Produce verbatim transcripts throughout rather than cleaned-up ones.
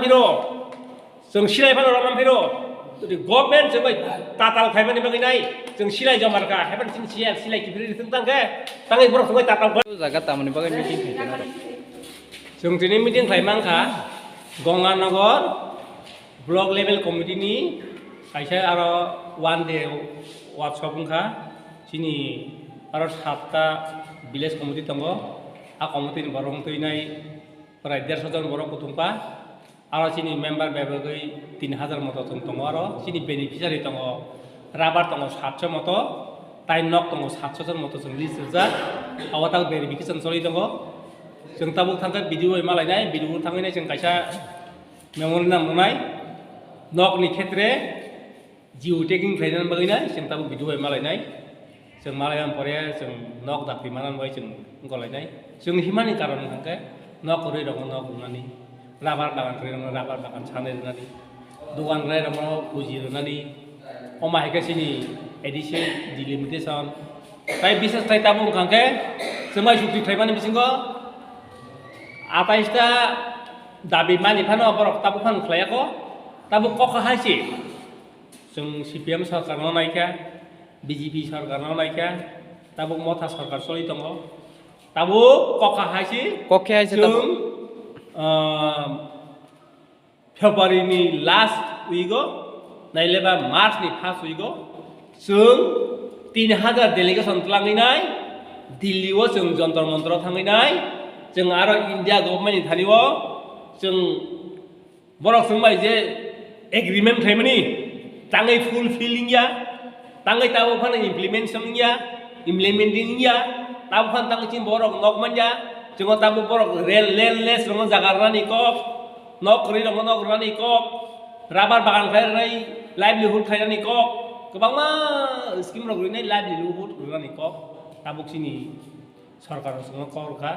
Phiro, chwng silai phano romna phiro. Government chwng bai tatal khaimani bagwi nai, chwng silai jomar kha, haibani chini silai, silai kiphilwi thwng tang khe, tangwi borok chwng bai tatal kha. O jaga tamoni bagwi meeting khaikhe norok? Chwng tini meeting khlai mankha, Gonganagar block level committee ni kaisa aro one day workshop wngkha, chini aro satta village committee tongo, a committee ni borok wng twi nai prai dersho jon borok kuthum kha. Aro chini member bebagwi tin hajar moto chwng tongo, aro chini beneficiary tongo, rubber tongo satso moto, tai nok tongo satso jon moto chwng list rijak. Abo tak verification choli tongo. Chwng tabuk thangkhe B D O bai malainai, B D O thangwi nai chwng kaisa memorandum rwnai, nokni khetre. Geotagging khlainani bagwi nai, chwng tabuk B D O bai malainai. Chwng malainani pore chwng nok dapri manani bagwi chwng wngkha lainai. Chwng himani karon hwnkhe nok kwrwi rokno nok rwnani, rubber bagan kwrwi rokno rubber bagan sanwi rwnani, dogan rwnai rokno puji rwnani. Omo hai khe chini A D C delimitation. Tai bises tai tabuk wngkha khe chwng bai chukti khlaimani bisingo atais ta dabi mani phano borok tabuk phano khlaiya kho, tabuk kok hai se. Chwng C P M sorkarno naikha, B J P sorkarno naikha, tabuk Motha sorkar choli tongo. Tabuk kokha hai se. Kokhe hai se tabuk. Chwng, ah, February ni last week o, naileba March ni first week o, chwng tin hajar delegation twlangwi nai Delhi o chwng Jantar Mantar o thangwi nai, chwng aro India government ni thani o chwng Borok chwng bai je agreement khlaimani tangwi fulfill wngya, tangwi tabuk phano implementation wngya, implementing wngya, tabuk phano tangwi chini borok nok manya, chwngno tabuk borok rail, landless rokno jaga rwnani kok, nok kwrwi rokno nok rwnani kok, rubber bagan khlai rwnai livelihood khlainani kok, kwbangma scheme rok rwnai livelihood rwnani kok, tabuk chini sorkar rok chwngno kok rwkha.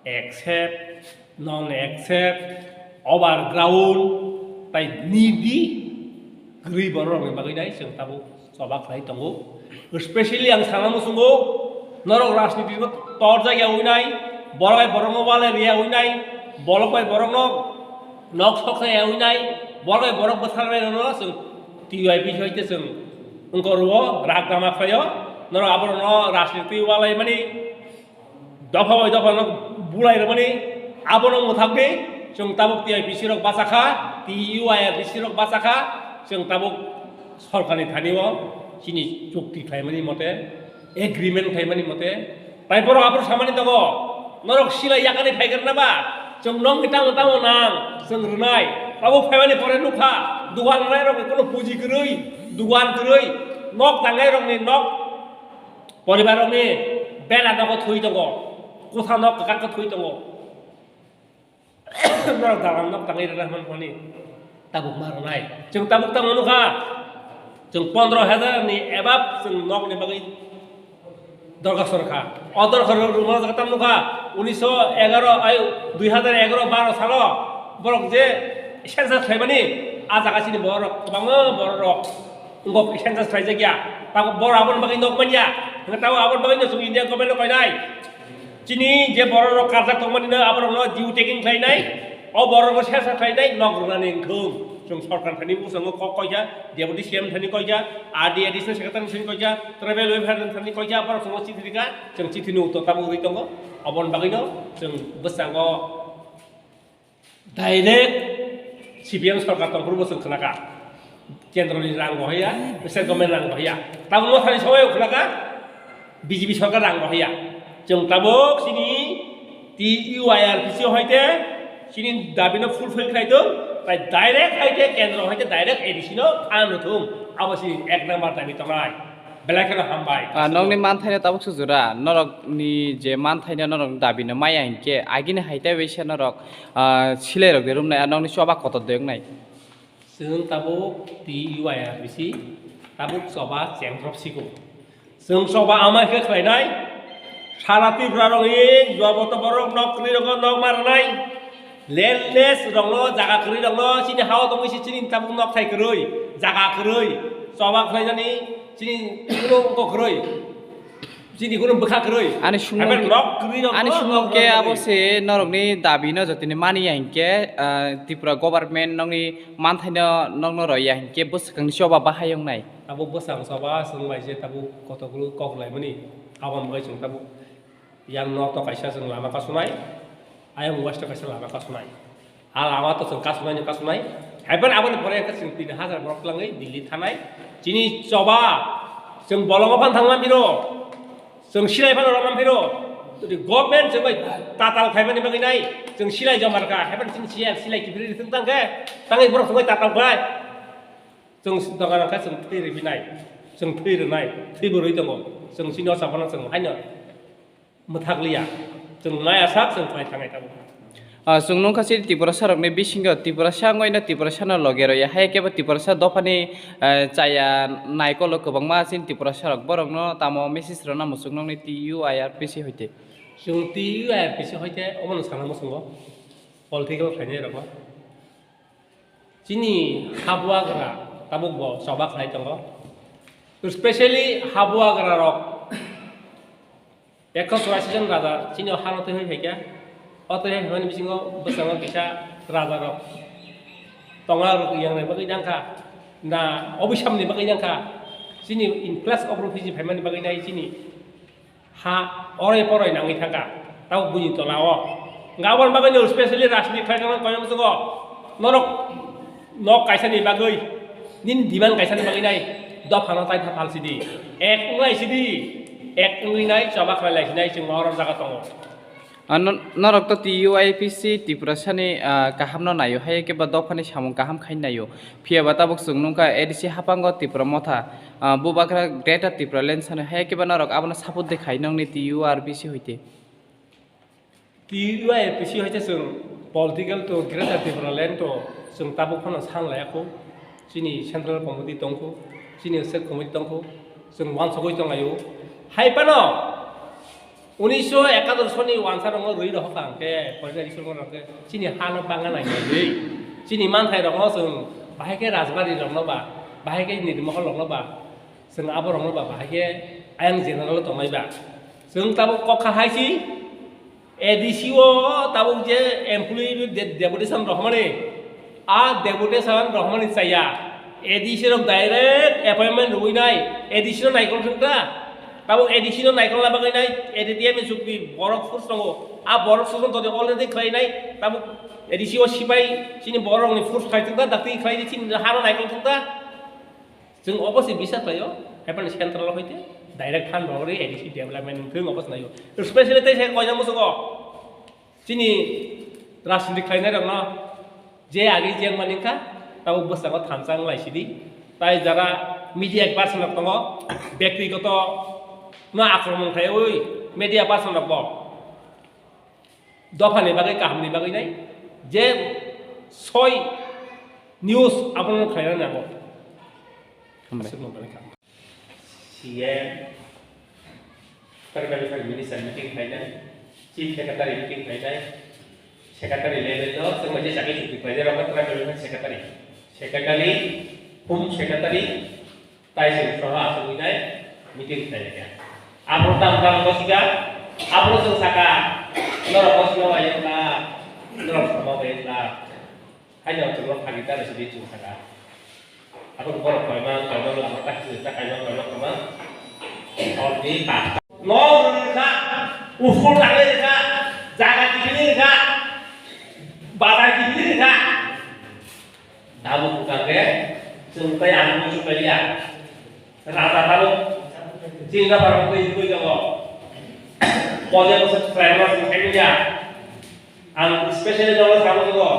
Accept, non accept, overground, tai nidi kwrwi borok rokni bagwi nai chwng tabuk choba khlai tongo. Specially ang sana muchungo, norok rajniti no torjak ya ui nai, borok bai borok no walai ria ui nai, borok bai borok no nok sok ya ui nai, borok bai borok bwthar nai no chwng T Y P hoite chwng wngkor o rak dama khlaio, norok aborok no rajniti walai mani. Dopha bai dopha no bulai rwmani, abono mwthakdi chwng tabuk T I P C rok bachakha, T U I R D C rok bachakha, chwng tabuk sorkarni thani o chini chukti khlaimani mote, agreement khlaimani mote, tai borok aphuru samani tongo, norok silai yakani phaikarna ba, chwng nokni tamo tamo nang, chwng rwnai, tabuk phaimani pore nukha, dugan rwnai rokni kono puji kwrwi, dugan kwrwi, nok tangnai rokni nok, Poribar rokni bela nogo thwi tongo, kwthang nok kwchak khe thwi tongo. Norok dalan nok tangwi rwna hwnmani tabuk ma rwnai. Chwng tabuk tamo nukha, chwng pondro hajar ni above chwng nokni bagwi dorkha sorkha. O dorkha rwma jaga tamo nukha, unisho egaro, ai, dui hajar egaro baro salo borok je census khlaimani, a jaga chini borok kwbangma borok rok. Wngkok census khlaijakya, tamo borok aboni bagwi nok manya, hwnkhe tamo aboni bagwino chwng India government-no koinai. Chini je borok rok karjak tongmani no aborokno due taking khlainai, o borok rokno census khlainai, nok rwnani wngthung. Chwng sorkar thani bwskango kok koikha, deputy C M thani koikha, R D additional secretary thani koikha, tribal welfare thani koikha, borok chwngno chithi rikha, chwng chithi ni uttor tabuk rwi tongo. Aboni bagwino chwng bwskango Direct C P M sorkar tongphuru bo chwng khnakha. Kendroni rang rohorya, state government rang rohorya. Tabuk Mothani somoio khnakha B J P sorkar rang rohorya. Chwng tabuk chini T U I R P C hoite chini dabino fulfill khlai thung, tai direct hoite kendro hoite direct A D C no phan rw thung. Abo chini ek number dabi tongnai. Belai kheno hambai. Ah, nokni manthaino tabuk se jora, norokni je manthaino norokni dabino maya hinkhe, agini hai tei waisa norok, ah, silairok de romnai, ah, nokni choba kotor de wngnai. Chwng tabuk T U I R P C, tabuk choba chengkhrop siko. Chwng choba amai khe khlainai, sara Tripura rokni joto borok nok kwrwi rokno nok ma rwnai. Landless rokno, jaga kwrwi rokno, chini hao tongwi se chini tabuk nok thai kwrwi, jaga kwrwi, choba khlainani chini kuno wngkok kwrwi. Chini kuno bwkha kwrwi. Ani sumung Haiphano ke, nok kwrwi rok ani no, sumung nok ke rok abo kwrwi. Se norokni dabi no jotoni mani ya hinkhe, ah, Tripura government nokni manthai no nokno roi ya hinkhe bwswkangni choba bahai wngnai. Tabuk bwswk choba chwng bai je tabuk kotokulu kok laimani aboni bagwi chwng tabuk yang north o kaisa chwng lama kasunai, ayang west o kaisa lama kasunai. A lama to chwng kasunai no kasunai. Haiphano aboni pore khe chwng tin hajar borok twlangwi Delhi thanai. Chini choba chwng bolongo phan thangma biro. Chwng silai phano romam phiro. Tini government chwng bai tatal khaimani bagwi nai. Chwng silai jomar kha. Haiphano chini siya silai kibiri thwng tang khe. Tangwi borok chwng bai tatal khlai. Chwng dogan kha chwng thwi rwbinai. Chwng thwi rwnai. Thwi bo rwi tongo. Chwng chini osa phano chwng haino mwthakliya. Chwng nai asak chwng khlai thangai tabuk. Ah, chwng nungkha chini Tiprasa rokni bisingo Tiprasa wngwi no Tiprasa no loge rwya. Hai khe bo Tiprasa dophani, eh, chaya naikolo kwbangma chini Tiprasa rok borokno tamo message rwna muchung nokni T U I R P C hoite. Chwng T U I R P C hoite obono sana muchungo political khainai rokno. Chini habuagra tabuk bo choba khlai tongo. Specially habuagra rok ekso churasi jon raja chini o hano twi hoi phaikha. O twi hoi phaimani bisingo bwskango kisa raja rok tongna rok yang nai bagwi nangkha. Na obisam ni bagwi nangkha. Chini influx of refugee phaimani bagwi nai chini ha oroi poroi nangwi thangkha, tabuk buini tola o. Hwnkhe aboni bagwi no specially rajniti khlaijak nang koyang muchungo. Norok nok kaisa ni bagwi, nini demand kaisa ni bagwi nai, dopha no tai thapal sidi. Ek wng lai sidi, ek wngwi nai, choba khlai lai sinai, chwng oro jaga tongo. Ah, no-, norok to T U I P C Tiprasa ni, ah, kaham no naio, hai khe ba dopha ni samung kaham khai naio. Phiya ba tabuk chwng nungkha A D C haphango Tipra Motha, ah, Bubagra Greater Tipraland sano, hai khe ba norok abono support de khai nokni T U R P C hoite. T U I P C hoite chwng political to Greater Tipraland to chwng tabuk phano san laiya kho. Chini Central Committee tong kho, chini State Committee tong kho, chwng wansugwi tong laio. Hai phano Unisho ekador soni wansa rokno rwi rohor kha hwnkhe, poisa Isor rok hwnkhe chini hano bangna nai nai. Chini manthai rokno chwng bahai khe rajbari rokno ba, bahai khe nirmahal rokno ba, chwng abo rokno ba, bahai khe ayang general tongnai ba. Chwng tabuk kok kha hai si, A D C o tabuk je employee de-, deputation rohormani, A deputation rohormani chaya, A D C rok direct appointment rwinai, A D C no naikol thwngkha, tabuk A D C no naikolna bagwi nai, A D T M ni chukti borok force tongo, a borok sukon todi already khlainai, tabuk A D C o sipai chini borok ni force khai thwngkha, dakti khlai di chini hano naikol thwngkha. Chwng obo se bisa khlaio, haipani central o hoite direct phan rogwi A D C development wngthwng obo se naio. Specially tei se koina musugo. Chini rajniti khlainai rokno je agi jeng mani wngkha, tabuk bwskango thansa wng lai sidi. Tai jara media person rok tongo, bektigoto no akromon khlaiwi media person rok bo dophani bagwi, kahamni bagwi nai je soi news abono khlaina nango. Hambai. Aswkno belai kha. C M, Tribal Welfare Minister meeting khlainai, Chief Secretary meeting khlainai, Secretary level o chwng bai je chakri chukri khlainai rok Tribal Welfare Secretary, Secretary, Home Secretary, tai chwng soho achugwi nai meeting khlainai kha. Aphuru tam tam bosika, aphuru chwng saka, norok bosika bai wngkha, norok somo bai wngkha. Haino chwngno phagi ta rwsidi chwng saka. Aboni borok koima, koima lama ta chwng ta kaima, koima, koima. Hor di ta. No rwkha, uskul tangwi rwkha, jaga kiphilwi rwkha, bazar kiphilwi rwkha. Tabuk wngkha khe chwng tei ang muchung kaiya. Raja tabuk chini dophano twi twi tongo. Boje bwswk chwrairokno chwng khaimanya. Ang specially nogo samo tongo.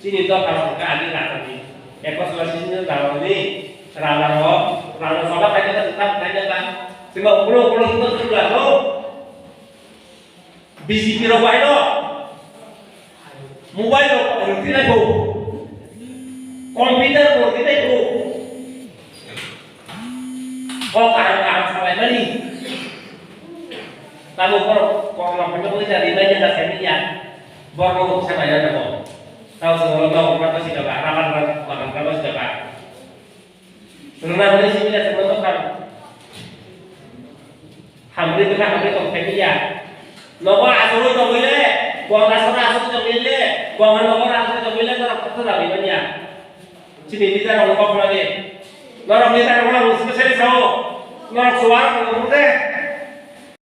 Chini dophano hwnkha ani rajani. Ekosora sisini rajani. Raja rok, raja sabha khaina khe chwng khaina kha. Chwngno ulo ulo himno chwng rwkha no. B J P rok bai no. Mobile rok rwkhe nai kho. Computer rok rwkhe nai kho. O kaham kaham salaimani. Tamo borok kormo phano wngwi da rimai da saimanya. Borok bo kisa bai da tamo. Tamo songolo tamo kisa ba, raman ran bagan kabo sida ba. Rwna hwnwi simi da songolo tamo. Hamri Ile, gomar gomar asai tongwile norok kotho rwgwi manya. Chini leader rok kok rwgwi. Norok leader rok specially sao. Norok suar rok de.